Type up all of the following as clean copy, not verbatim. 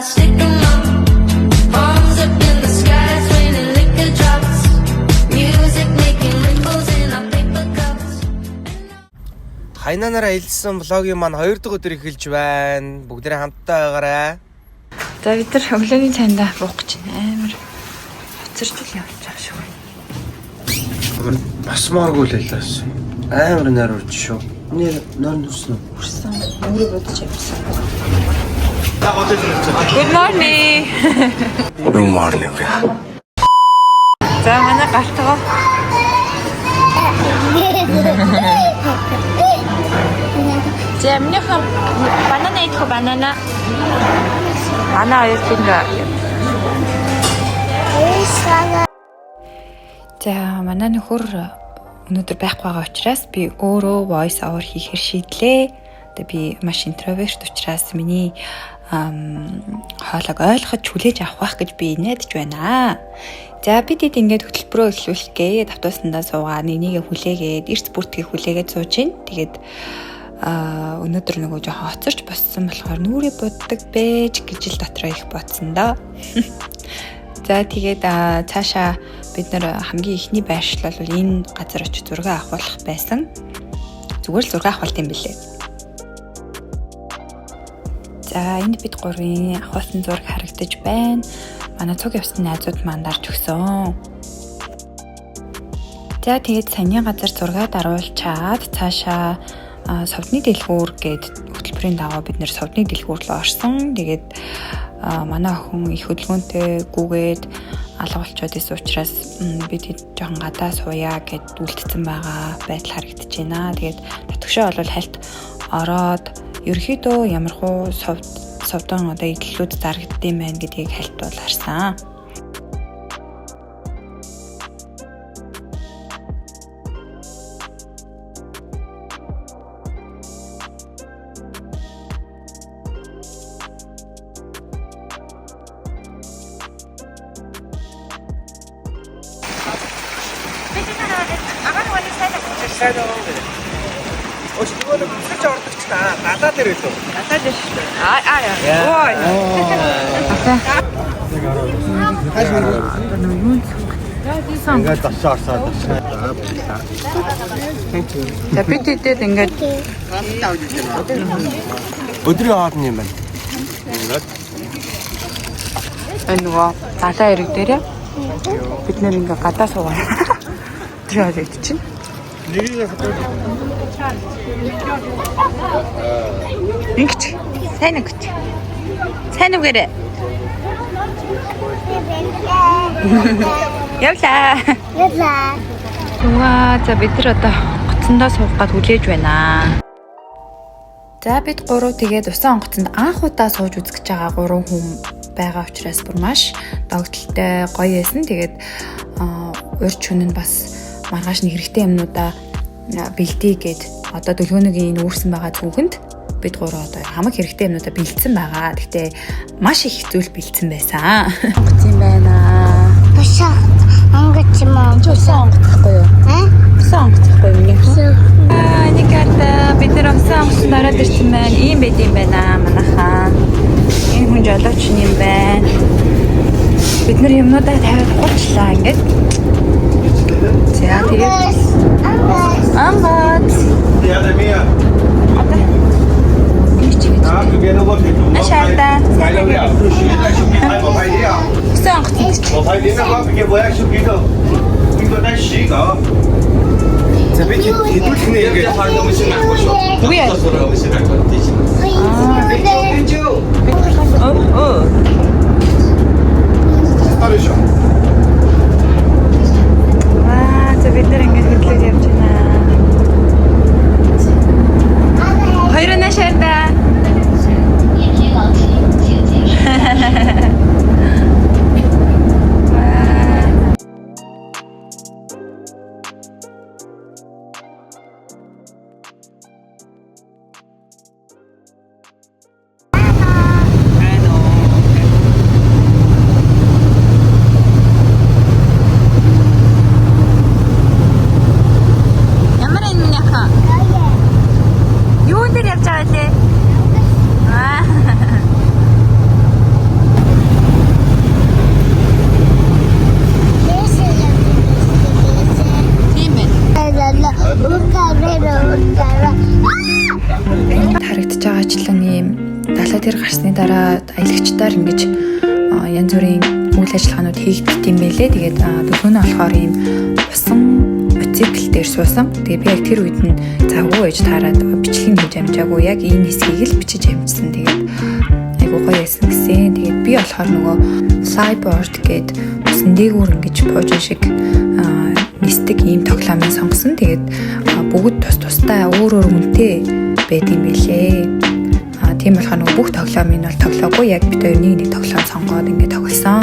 Stick 'em up. Arms up in the sky, raining liquor drops. Music making ripples in our paper cups. Хайнанаараа хэлсэн vlog ийн маань 2 дахь өдөр эхэлж байна. Бүгдээрээ хамтдаа байгаарай. За, бид нар өглөөний цайндаа буух гэж байна. Амар хоцорч л явж байгаа шүү. Басмааргүй л байлаа. Амар нар урж шүү. Нэр нор нүсэн үү? Хүрсэн. Нүрээ бодож явсан. Good morning. Good morning. За, манай галтгоо. За, минийхэн банана идэх үү, банана? Манай хоёр бинго. За, манай нөхөр өнөөдөр байхгүй байгаа учраас би өөрөө voice over хийхээр шийдлээ. Тэгээ би маш introvert учраас миний хоолойг ойлгож хүлээж авах байх гэж би найдаж байна. За, бид хэд ингээд хөтөлбөрөө эхлүүлэх гээд автобусандаа суугаа, нэг нэгэ хүлээгээд, эрт бүртгийг хүлээгээд сууж гин. Тэгээд өнөөдөр нөгөө жоохон хоцорч боссон болохоор нүрээ буддаг байж гэж л дотроо их бодсон доо. За, тэгээд цаашаа бид нар хамгийн эхний байршил бол энэ газар очиж зураг авахулах байсан. Зүгээр л зураг авахулт юм билээ. За, энд бид гурвын авахулсан зураг харагдаж байна. Манай цуг явсан найзууд маань дарж өгсөн. За, тэгээд саяны газар зураг даруулчаад цаашаа совдны дэлгүүр гээд хөтөлбөрийн дагуу бид нэр совдны дэлгүүр рүү орсон. Тэгээд манай охин их хөдөлгөөнтэй гүгээд алга болчоод исэн учраас бид хэд жоохон гадаа сууя гэд үлдсэн байгаа байдал харагдаж байна. Тэгээд татгшаа бол хальт ороод ерөөхдөө ямархуу совд совдон одоо эдлэлүүд зарагдсан байна гэдгийг хальт бол харсан. Сайн байгаа юм. Өөш, нөгөө нэг өсөж ордог ч та гадаа дээр байлоо. Гадаа дээр шүү дээ. Аа аа яа. Ой. Ингээд засаа орсоо. За, бид хэдэд ингээд Өдрийн хоол нь юм байна. Энэ нөгөө далайн эрэг дээрээ бид нэр ингээ гадаа суугаа. Тэр хоол идчихэв. Ингэч. Сайн ингэч. Сайн үгээрээ. Явлаа. Явлаа. Үгаа, за, бид нар одоо гоцондоо суух гад хүлээж байна. За, бид гурав тэгээд усан онгоцонд анх удаа сууж үзэж байгаа гурван хүн байгаа учраас бүр маш догдолтой, гоё байсан. Тэгээд урьд шөнө нь бас маргааш нь хэрэгтэй юмнуудаа бэлдээ гээд одоо дөлгөөнөгийн энэ үүрсэн байгаа цүнхэнд бид гурав одоо хамаг хэрэгтэй юмнуудаа бэлдсэн байгаа. Гэхдээ маш их зүйл бэлдсэн байсан. Онгоц юм байна. Башаа ангич юм уу? Усан онгоц гэхгүй юу? Аа? Усан онгоц гэхгүй юу миний? Аа, нэг карта бид нар усан онгоцонд ороод ирсэн байна. Ийм байд юм байна манайхаа. Энэ хүн жолооч юм байна. Бид нар юмнуудаа тавиад ухуулчлаа ингээд. За, тэгээд Ангас. Ангат. Одоо ингэж гэж. Ашаата. Усан онгоц гэж. За, би хэдүүлэх нэ ингээд. Үгүй яа. Оо. Аа, за, бид нар ингэж хөдлөж явж байна. Хоёр нашаарда. гарсны дараа аялагчдаар ингэж янз бүрийн үйл ажиллагаанууд хийгддэг юм байлээ. Тэгээд дөлгөөнөө болохоор ийм усан мотоцикл дээр суусан. Тэгээд би яг тэр үед нь завгүй байж таарад бичлэг хийж амжаагүй. Яг энэ хэсгийг л бичиж амжсан. Тэгээд айгуу гоё байсан гэсэн. Тэгээд би болохоор нөгөө flyboard гээд усан дээгүүр ингэж пуужин шиг нисдэг ийм тоглоомыг сонгосон. Тэгээд бүгд тус тусдаа өөр өөр үнэтэй байд юм билээ. Тийм болохоор нөгөө бүх тоглоомыг нь бол тоглоогүй. Яг бид хоёр нэг нэг тоглоом сонгоод ингэ тоглосон.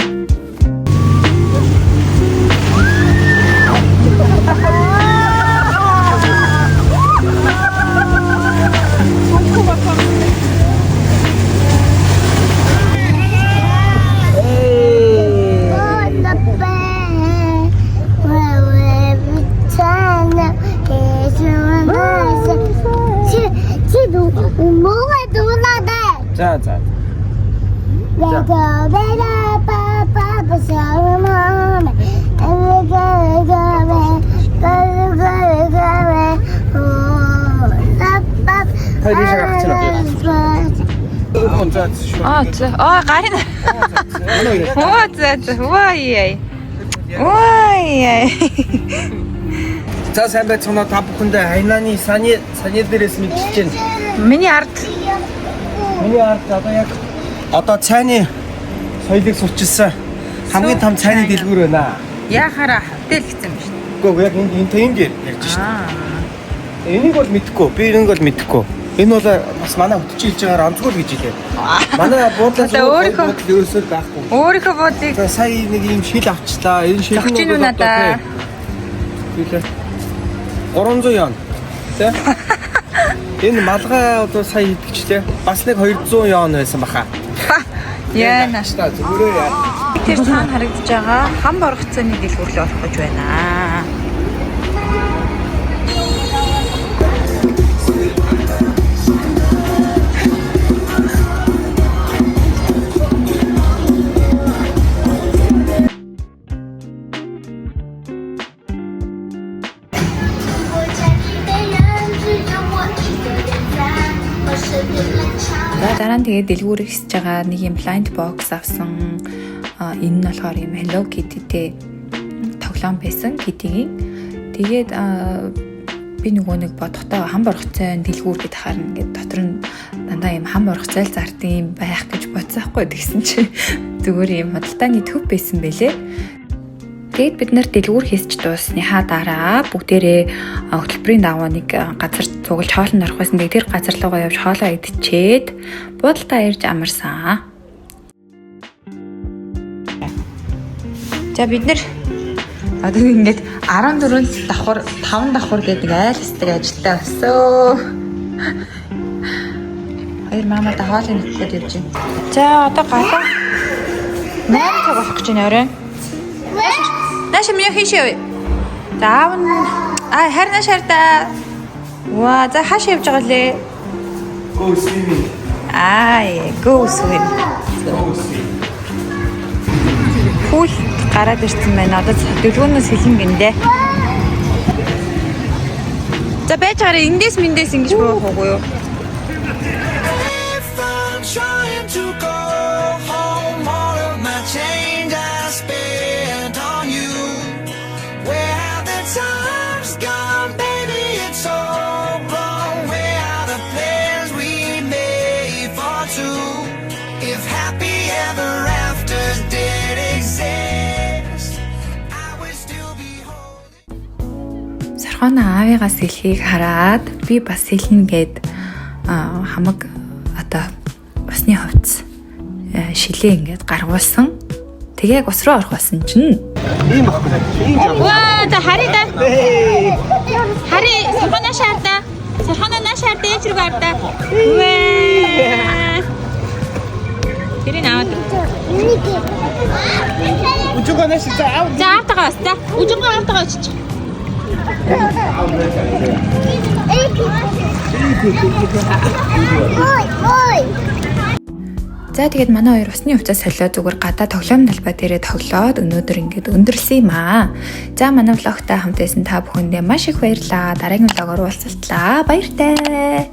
Oh, the bed. Where we turn up, it's a чи 뭐가 놀라대? За за. 내가 내가 빠빠 빠빠 내가 내가 내가 내가 Та ийшээ гарч ирнэ. За шүү. Аа за. Аа гарын. Оо за за. Ваа яа. Ваа яа. За сайн байцгаана уу, та бүхэндээ Хайнаны саны саны дээрээс мэдчилж байна. Миний ард Миний ард одоо яг одоо цайны соёлыг сурчилсан хамгийн том цайны дэлгүүр байна. яхаараа хотел гэсэн юм шүү. Үгүй яг энд энэ энд ярьж шин. Энийг бол мэдэхгүй. Би энийг бол мэдэхгүй. Энэ бол бас манай хөтөч хэлж байгаагаар онцгой л гэж хэлээ. Манай буудлаас Одоо өөрийнхөө- буудал ерөөсөө байхгүй. Өөрийнхөө буудлыг За сая нэг ийм шил авчлаа. Энэ шил Зогч ийн үү надаа? Билээ. 300 ян. Тэ? Энэ малгай одоо сая идэгчлээ. Бас нэг 200 ян байсан баха. яана. Та зүгээрээ яа. Тэр цаана харагдаж байгаа хам боргоцооны дэлгүүр рүү орох гэж байна. За дараа нь тэгээд дэлгүүр ихсэж байгаа нэг юм blind box авсан. Энэ нь болохоор юм Hello Kitty-тэй тоглоом байсан Kitty-гийн. Тэгээд би нөгөө нэг бодохдоо хам боргоцой дэлгүүр гэд харна ингээд дотор нь дандаа юм хам боргоцой л зардсан юм байх гэж бодсон хгүй тэгсэн чи зүгээр юм худалдааны төв байсан бэлээ. Тэгээд бид нэр дэлгүүр хийсч дууссныхаа дараа бүгдээрээ хөтөлбөрийн дагуу нэг газар цуглаж хоолнд орох байсан. Тэгээд тэр газар руугаа явж хоолоо идчихэд буудалдаа ирж амарсан. За бид нэр одоо ингээд 14 давхар 5 давхар гэдэг айл хэсэг ажилтаа өсөө. Хоёр маамаа хоолыг өгөх гээд явж байна. За одоо гадаа 8 цаг болох гэж байна орой. Наша миний хийш явъя. За аав нь харин нааш хардаа. Ваа за хаашаа явж байгаа лээ? Go swimming. Аа go swim. Go swim. Пүүл гараад ирсэн байна. Одоо дөлгөөнөөс хэлэн гиндэ. За байж байгаараа эндээс мэндээс ингэж буух уугүй юу? If I'm trying to go home, all of my change I spent on you. Where have the times gone, baby? It's so wrong. Where are the plans we made for two? If happy ever after did exist, I would still be holding. Сорхоно аавыгаа сэлхийг хараад би бас сэлнэ гэд хамаг одоо усны хувцас шилээ ингээд гаргуулсан. Тэгээ яг ус руу орох байсан чинь Ийм баггүй. Ийм жаа. Ваа за хари да. Хари сорхоно шаарда. Сорхоно на шаарда ээж рүү гарда. Вээ. Тэрийг аваад. Үжигөө нааш за аав. За аавтайгаа бас за. Үжингөө аавтайгаа очиж. Ой, ой. За тэгээд манай хоёр усны хувцас солио зүгээр гадаа тоглоом талбай дээрээ тоглоод өнөөдөр ингээд өндөрлсөн юм аа. За манай vlog-тай хамт байсан та бүхэндээ маш их баярлалаа. Дараагийн vlog-оор уулзалтлаа. Баяртай.